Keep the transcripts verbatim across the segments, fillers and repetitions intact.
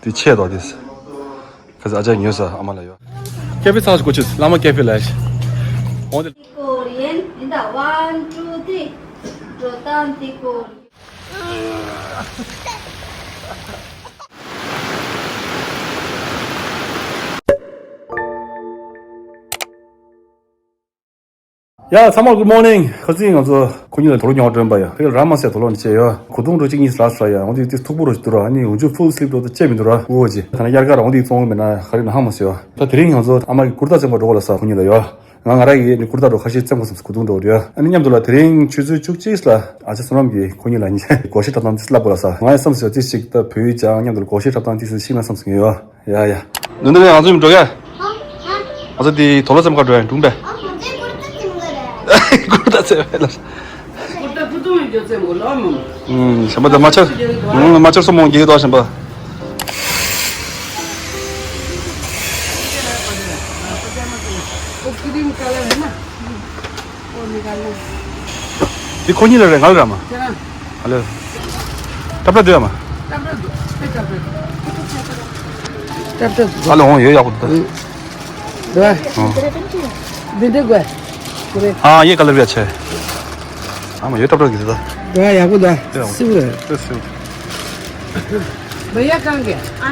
དེ་ཆད་དོ་དེ། ཁ་ས་ཨ་ཅག་ཉོས་ས་ཨ་མ་ལ་ཡོད། ཀེ་ཧྥེ་ཚང་ཞིག་གོ་ཆུ་བླ་མ་ཀེ་ཧྥེ་ལ་ཞིག་འོང་དེ། ཀོ་རི་ཡན་ཡིན་ད། One, two, three. འགྲོ་སྟངས་དེ་ཀོ་རི། ཡ་ཚང་མ་good morning། ཁ་སང་ང་ཚོ་ཁོ་གཉིས་ལ་དུག་ལོག་ཉོ་བ་སྤྲད་པ་ཡ། ཁོ་ལ་ར་མ་ཟད་དུག་ལོག་ནི་བྱས་ཡོད། གོས་ཐུང་འགྲོ་གཅིག་གཉིས་རག་སོང་ཡ། འོ་དེ་དེ་མཐུག་པོ་རུ་ཞིག་འདུག་ར། ཨ་ནི་འོ་ཇུ་full sleeve འགྲོ་དུ་བཅད་མི་འདུག་ར། འུ་འོ་ཅི་ད་ནི་དབྱར་ཁ་ར་འོ་དེ་བཙོང་མེད་ན་ཧ་རི་ན་ཧང་མ་སོ་ཡ། ད་དེ་རིང་ང་ཚོ་ཨ་མ་གི་ཀུར་ཏ་བཙོང་པ་འགྲོ་གོ་ལ་ས་ཁོ་གཉིས་ལ་ཡོད། ང་ང་ར་ཡི་ནི་ཀུར་ཏ་འགྲོ་ཁ་ཤས་བཙོང་གོ་སམ་གོས་ཐུང་འགྲོ་རེད་ཡ། ཨ་ནི་མཉམ་དུ་ལ་དེ་རིང་ཆུ་ཚོད་བཅུ་གཅིག་ལ་ཨ་ཅག་བསོད་ནམས་ཀྱིས་ཁོ་གཉིས་ལ་ཉི་སྒོར་གཞས་འཁྲབ་སྟངས་ཏིས་སླབ་གོ་ལ་ས། ང་ཡི་བསམ་སོ་ཏིས་ཞིག་ད་བོད་ཡིག་སྦྱང་མཉམ་དུ་སྒོར་གཞས་འཁྲབ་སྟངས་ཏིས་ཤེས་ན་བསམ་སོ་ཡོད། ཡ་ཡ། ནུ་ནུ་རེ་ང་ཚོ་ཡིན་འགྲོ་ག་ང་ཚོ་དེ་དོ་ལོ་ཙམ་ཁ་འགྲོ་ཡ་འགྲུམ་པས། ཀུར་ཏ་ཙེ་བས་ལ། ཀུར་ཏ་ཕུ་ཏུ་ཡོད་ཙེ་མོ་ལོ་མོ། ཨུམ་ཞམ་པ་ད་མ་ཆར། ཨུམ་མ་ཆར་སོ་མོ་གི་དོ་ཞམ་པ། वो cream colour है ना, वो निकालना। དེ་ཁོ་གཉིས་ལ་རེད་ང་ལ་ར་མ། ཁྱེད་རང་། ཨ་ལེ། ཏབ་ཏབ་འདུག་ཡ་མ། ཏབ་ཏབ་འདུག་ཨེ་ཏབ་ཏབ། ཏབ་ཏབ་འདུག་ཨ་ལེ་འོང་ཡོད་ཡག་པོ་འདུག་ད། འདུག་ཨ། འདི་འདྲ་དགོས། ཨ་ཡེ་ཀ་ལར་བྱས། ཨ་མ་ཡོད་ཏབ་ཏབ་གི་འདུག་ད། འདུག་ཨ་ཡག་པོ་འདུག་ཨ། སིབ་རེད། སིབ་སིབ། भैया कहाँ गया? हाँ,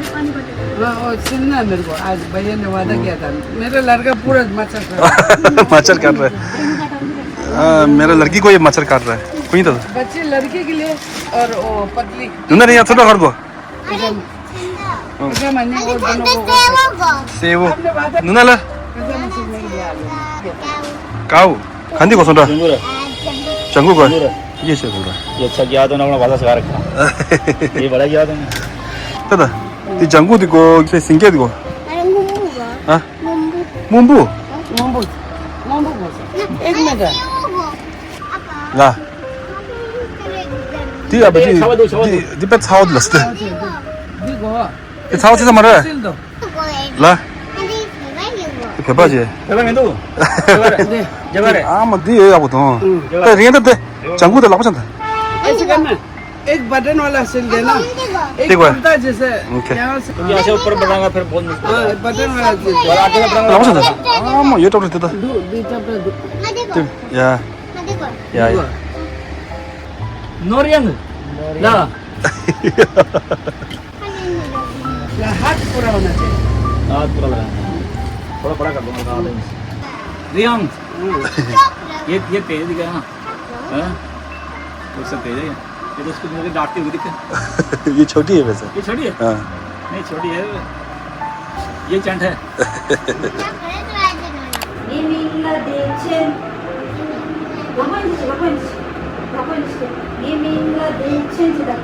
वो सुनना है मेरे को। आज भैया ने वादा किया था। मेरा लड़का पूरा मच्छर खा रहा है। मच्छर काट रहा है। हाँ, मेरा लड़की को ये मच्छर काट रहा है। कोई तो। बच्चे लड़की के लिए और वो पतली। नुना नहीं, छोटा घर को। पजामा। पजामा नहीं, वो दोनों को। सेवो। आपने वादा नुना ला। पजामा सिलने के लिए आ गया। काऊ। खांदी को सुन रहा। जंगू रे। जंगू को। जंगू रे। ये से बोल रहा। ये अच्छा किया तूने, अपना भाषा सिखा रखा। ये बड़ा किया तूने। दादा, ती जंगू दिको, से सिंगे दिको। अरे, मुंबू का। हाँ? मुंबू। मुंबू? मुंबू। मुंबू को। एक मिनट। ला। ती अब ती, ती, ती पे छाव लस्ते। दिको। དེ་ཚ་བ་ཚ་ཚ་མ་རེད། སིལ་དོ། ལ། དེ་བོད་པ་ཅེ། བོད་པ་མི་འདུག་རྒྱ་གར་རེད། རྒྱ་གར་རེད། ཨ་མ་འདི་ཡོད་ཡག་པོ་དང་། ད་རིང་ད་དེ་ལྗང་གུ་དེ་ལག་པ་ཆང་ད། ऐसे करना। एक बटन वाला सिल देना। एक देखो। कुर्ता जैसे यहाँ से। यहाँ से ऊपर बढ़ाऊंगा फिर बहुत मुश्किल। हाँ, बटन वाला सिल दे। ལག་པ་ཆང་ད། ཨ་མ་ཡོད་ཏོག་རེད་དེ་ད། दो, दो चपड़ा दो। ཡ། ཡ་ཡ། नोरियंग। ला। हाथ पूरा होना चाहिए। हाथ पूरा लगाना है। थोड़ा बड़ा कर दो ना, कहाँ पे? रियांग। ये, ये तेज दिखा ना। हाँ? उससे तेज है। ये तो उसको मुझे डांटती हुई दिखे। ये छोटी है वैसे। ये छोटी है? हाँ। नहीं, छोटी है। ये चंट है। ངའི་མིང་ལ་བདེ་ཆེན། ལག་པ་གཉིས་ཀྱིས། ལག་པ་གཉིས་ཀྱིས། ལག་པ་གཉིས་ཀྱིས། ངའི་མིང་ལ་བདེ་ཆེན་ཟེར་ད།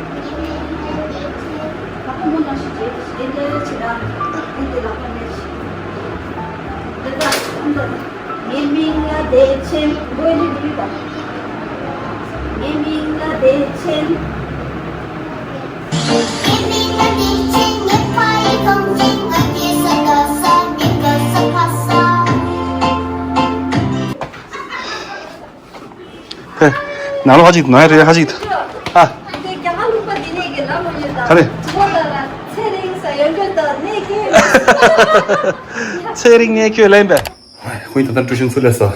ལག་པ་མོ་ནང་བཞིན་བྱེད། བདེ་འདྲ་ཆེ་ད། འདི་དེ་ལག་པ་མེད་ཞིག་འདི་ད་འདི་ད། ངའི་མིང་ལ་བདེ་ཆེན། མགོ་ཡི་འདི་ད། ངའི་མིང་ལ་བདེ་ཆེན། ནང་ལོགས་ཧ་ཅིག་ནང་ཡ་རེད་ཧ་ཅིག་ཧ། ད་རེད། ཚེ་རིང་གནས་ཁྱོད་ལེན་པས། ཁོ་གཉིས་ད་ལྟ་ཀྲུའུ་ཤིན་ཚུར་སླེབས་སོང་།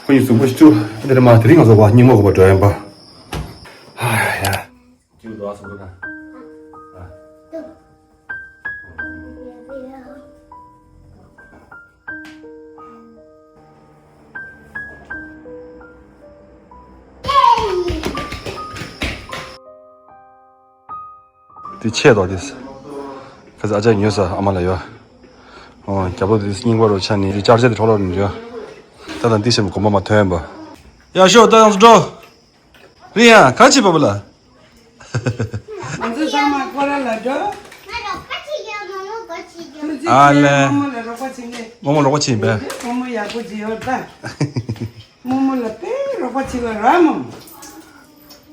ཁོ་གཉིས་གཟུགས་པོ་ཞིག་ཅུ་འདི་རེད་མ། དེ་རིང་ང་ཚོ་བ་སྙིང་མོ་དགོས་པ་འགྲོ་ཡིན་པ། ཧ་ཡ། ཅིག་འགྲོ་བ་སོང་འགྲོ་ན། དེ་ཆད་དོ་དེ། ཁ་ས་ཨ་ཅག་ཉོས་ས་ཨ་མ་ལ་ཡོད། ཨོ་རྒྱབ་ལོགས་དེ་རྙིང་པ་རུ་ཆགས་ནས་དེ་ཅར་ཇར་དེ་འཕྲོ་བརླག་ནས་ཡོད། ད་ལྟ་འདི་བཞིན་གོམ་པ་མ་ཐོན་པ། ཡ་ཤོག་ད་ཡང་སུ་འགྲོ། རེད་ཡ། ག་ཅི་བ་བ་ལ། ང་ཚོ་ཚང་མ་ཁོ་ར་ལ་འགྲོ། ཨ་ལེ། རྨོ་མོ་ལ་རོགས་པ་བྱེད་མཁན། རྨོ་མོ་རོགས་པ་བྱེད་པས། རྨོ་མོ་ཡག་པོ་བྱེད་ཡོད་ད། རྨོ་མོ་ལ་དཔེ་རོགས་པ་བྱེད་པ་ར་རྨོ་མོ།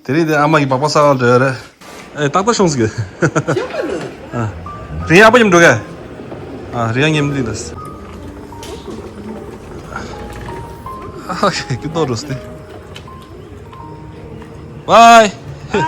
དེ་རིང་དེ་ཨ་མ་གི་སྦག་སྦག་ཟ་ག་འགྲོ་ཡ་རེད། ཨེ་ཏག་ཏག་ཤོང་ཟིག་ཨ། རེད་ཡ། ཨ་ཕ་མཉམ་འགྲོ་ག་ཨ་རེད་ཡ། མཉམ་འདི་ལ། ཨ་ཧ་ཀི་ཏོ་རོ་སྟེ། Bye. Bye.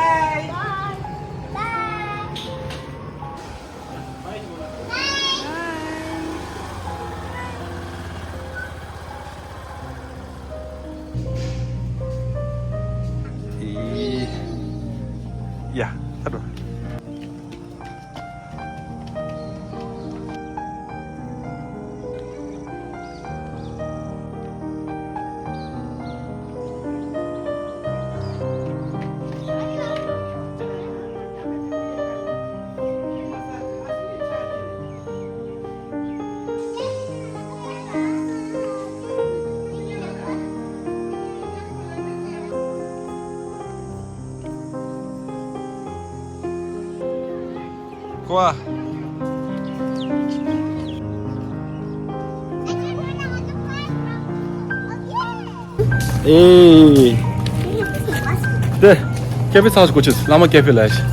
ཀོ་ཨ། ཨེ། དེ། ཀེ་ཧྥེ་ཚང་ཞིག་གོ་ཆུ་བླ་མ་ཀེ་ཧྥེ་ལ་ཞིག་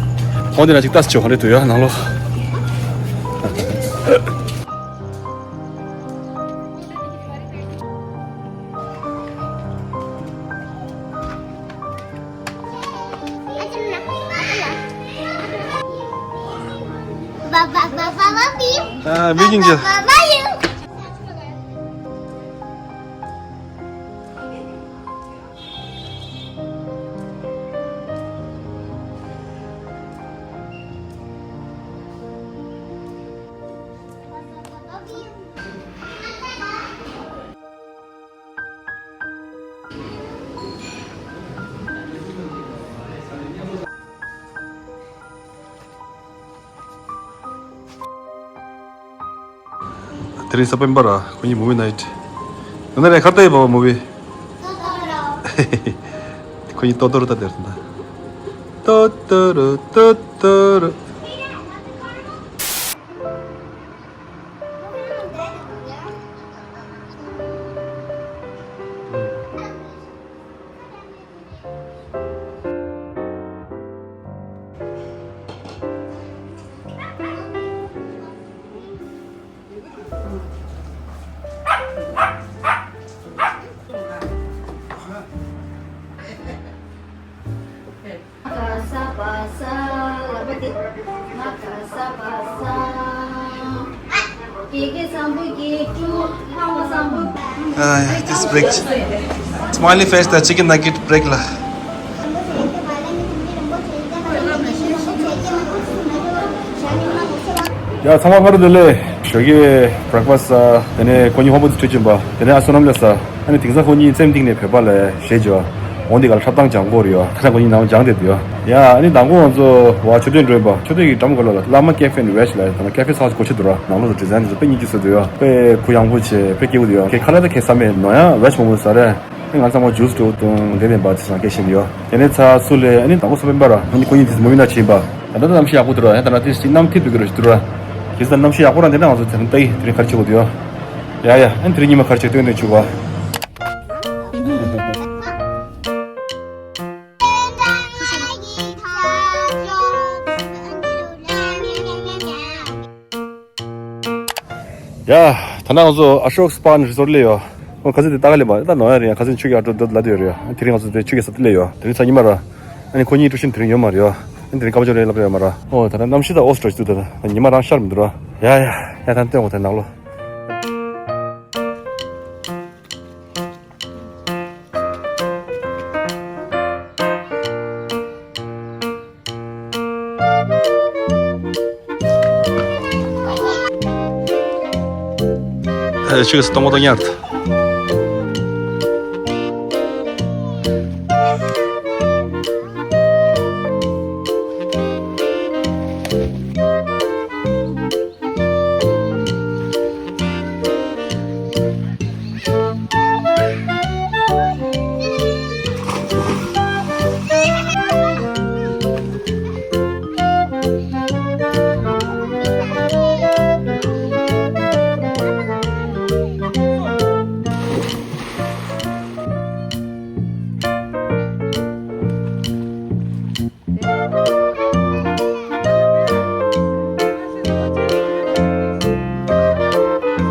འོང་དེ་ན་ཅིག་ལྟ་སི་ཆོག་ག་རེ་དུ་ཡོད་ནང་ལོགས། ཨ། མི་གིང་གི་དེ་རིང་སྤེན་པ་ར་ཁོ་གཉིས་མུ་བི་ནའིཊ། ཡང་ན་རེ་ཁ་ཏའི་བ་བ་མུ་བི། ཁོ་གཉིས་ཏོ་ཏོ་རུ་ཏ་དེར་ད། ཏོ་ཏོ་རུ་ཏོ་ཏོ་རུ། ཨ། ཡ། ཏིས་བྷེ་རེག། སི་མའི་ལི་ཕེ་སི་དང་ཅི་ཀེན་ནག་གེཊ་བྷེ་རེག་ལ། ཡ། ཚང་མ་སྔ་དྲོ་བདེ་ལེགས། ཞོགས་ཀའི་བྷེ་རེག་ཕ་སི་ཨ། དེ་ནས་ཁོ་གཉིས་ཧོམ་བུ་དུ་ཁྲིད་ཕྱིན་པ། དེ་ནས་ཨ་བསོད་ནམས་ལས་ས། ཨ་ནི་དེང་སང་ཁོ་གཉིས་སེམས་གཏིང་ནས་བོད་པ་ལ་ཞེད་བྱོས། འོང་འདི་ག་ལ་འཁྲབ་སྟངས་སྦྱང་དགོས་རེད་ཡོ། ད་ལྟ་ཁོ་གཉིས་ནང་སྦྱང་བསྡད་འདུག་ཡོ། ཡ། ཨ་ནི་མདང་དགོང་ང་ཚོ་བ་མཆོད་རྟེན་འགྲོ་ཡིན་པ། མཆོད་རྟེན་གྱི་འགྲམ་ག་ལ་ལ་བླ་མ་ཀེ་ཧྥེ་ཨེན་ཌི་ཝེཇ་ལ་ད་ལྟ་ཀེ་ཧྥེ་ཚང་ཞིག་གོ་ཆེ་འདུག་ར། ནང་ལོགས་སུ་ཌི་ཛའིན་དེ་ཚོ་དཔེ་སྙིང་རྗེ་བཟོས་འདུག་ཡོ། དཔེ་གུ་ཡངས་པོ་བྱས་དཔེ་སྐྱིད་པོ་འདུག་ཡོ། ཁྱེད་ཁ་ལག་ད་ཁྱེད་བསམ་མེད་ནོ་ཡ། ཝེཇ་མོ་མོ་ཟ་རེད། ཨ་ནི་ང་ཚང་མ་ཇུས་འགྲོ་དང་དེ་ལས་འབའ་ཚེ་སང་སྐད་བཤད་ཡོད། དེ་ནས་ཚ་སུ་ལས་ཨ་ནི་དང་པོ་སོ་པན་པ་ར་ཨ་ནི་ཁོ་གཉིས་དེ་མོ་ཡིན་ན་ཕྱིན་པ། ད་ལྟ་གནམ་གཤིས་ཡག་པོ་འདུག་ར། ཡ། ད་ལྟ་དེ་སྤྱི་གནམ་ཐིབས་འདུག་ར་ཞིག་འདུག་ར། གེ་སར་གནམ་གཤིས་ཡག་པོ་ར་འདི་ན་ང་ཚོ་དེ་རིང་ལྟ་ཡི་དེ་རིང་ག་རེ་བྱེད་དགོས་འདུག་ཡོ། ཡ་ཡ། ཨ་ནི་དེ་རིང་ཉི་མ་ག་རེ་བྱེད་སྟོན་སྟོན་བྱུག་བ། ཡ། ད་ནང་ང་ཚོ་ཨ་ཤོག་སྤ་ཨེན་ཌི་རི་སོརཊ་སླེབས་ཡོད། ཨོ། ཁ་སང་དེ་ལྟ་ག་སླེབས་པ། ད་ནོར་ཡ་རེད་ཡ། ཁ་སང་ཆུ་རྒྱག་འགྲོ་འདུག་ལབ་བསྡད་ཡོད་རེད་ཡ། དེ་རིང་ང་ཚོ་དེ་ཆུ་རྒྱག་ས་དེ་སླེབས་ཡོད། དེ་རིང་ཚ་ཉི་མ་ར། ཨ་ནི་ཁོ་གཉིས་ཀྲུའུ་ཤིན་དེ་རིང་ཡོད་མ་རེད་ཡ། ཨ་ནི་དེ་རིང་སྐར་མ་ཅོ་རེ་ལབ་རེད་ཡོད་མ་ར། ཨོ། ད་ནང་གནམ་གཤིས་ད་ཨོ་སི་ཊྲ་ཞིག་འདུག་ད་ད་ཉི་མ་རང་ཤར་མི་འདུག་ར། ཡ་ཡ་ཡ། ད་སྟོན་གོ་དེ་ནང་ལོ། ཨེ། ཆུ་སྟོང་པ་དང་ཉར།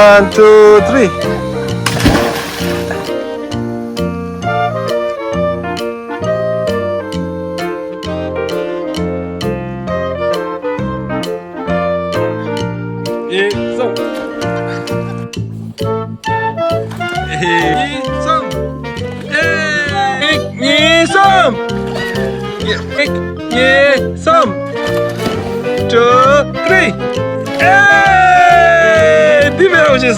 One, two, three. གཉིས་གསུམ། གཉིས་གསུམ། གཉིས་གསུམ། Two, three. ཨེ། འདི་མེད་རོགས་ཤིག་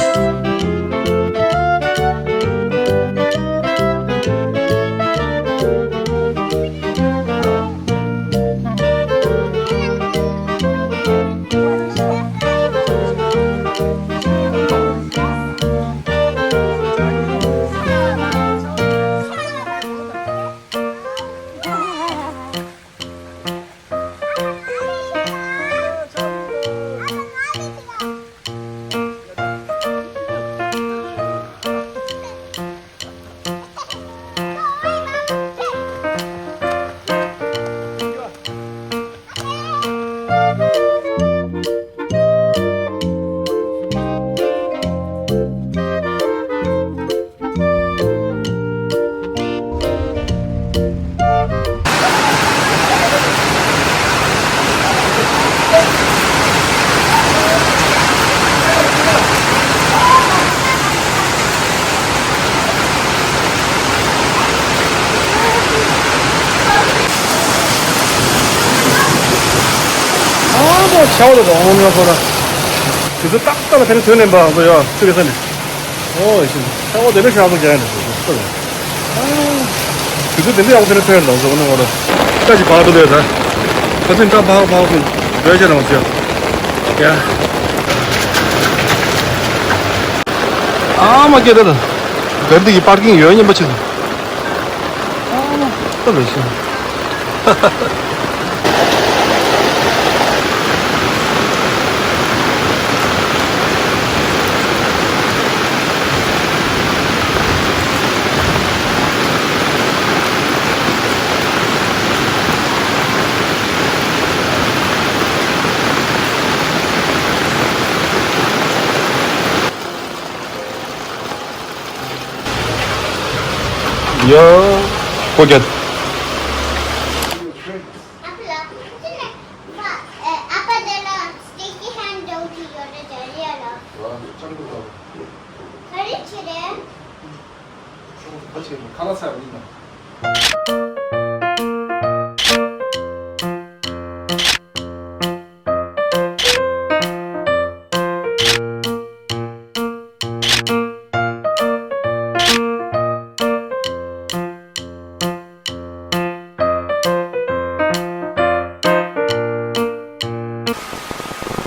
ཆར་པ་དང་འོང་ཡོད་པོ་ན། དུས་ཚོད་ཏག་ཏག་ལ་ཕན་ཐོན་ནས་འབའ་ཚོ་ཡོད་ཚུད་པའི་ས་ནས། ཨོ་ཡེ་ཤིན། ཆར་པ་དེ་འདྲ་ཤར་ཚོ་རྒྱག་ནས་ཚུད་པའི། དུས་ཚོད་དེ་འདྲ་ཡག་པོ་ཕན་ཐོན་ལ་ཚོ་ནི་འོ་ར། ཀ་ཅི་བག་འགྲོ་དེ་ད། ད་ཚོད་ད་བག་བག་ཚོ་འགྲོ་ཆ་རང་ཚོ་ཡ། ཨ་མ་སྐད་ད་ད། གར་འདི་གི་པར་ཀིང་ཡོད་སྙམ་པ་ཆེ། ཨ་མ་ད་ལོས་ཤིན། ཡ། ཁོ་རྒྱ། ཁ་རི་ཆི་རེད། ཁ་ལ་ཚར་ཡིན་ན།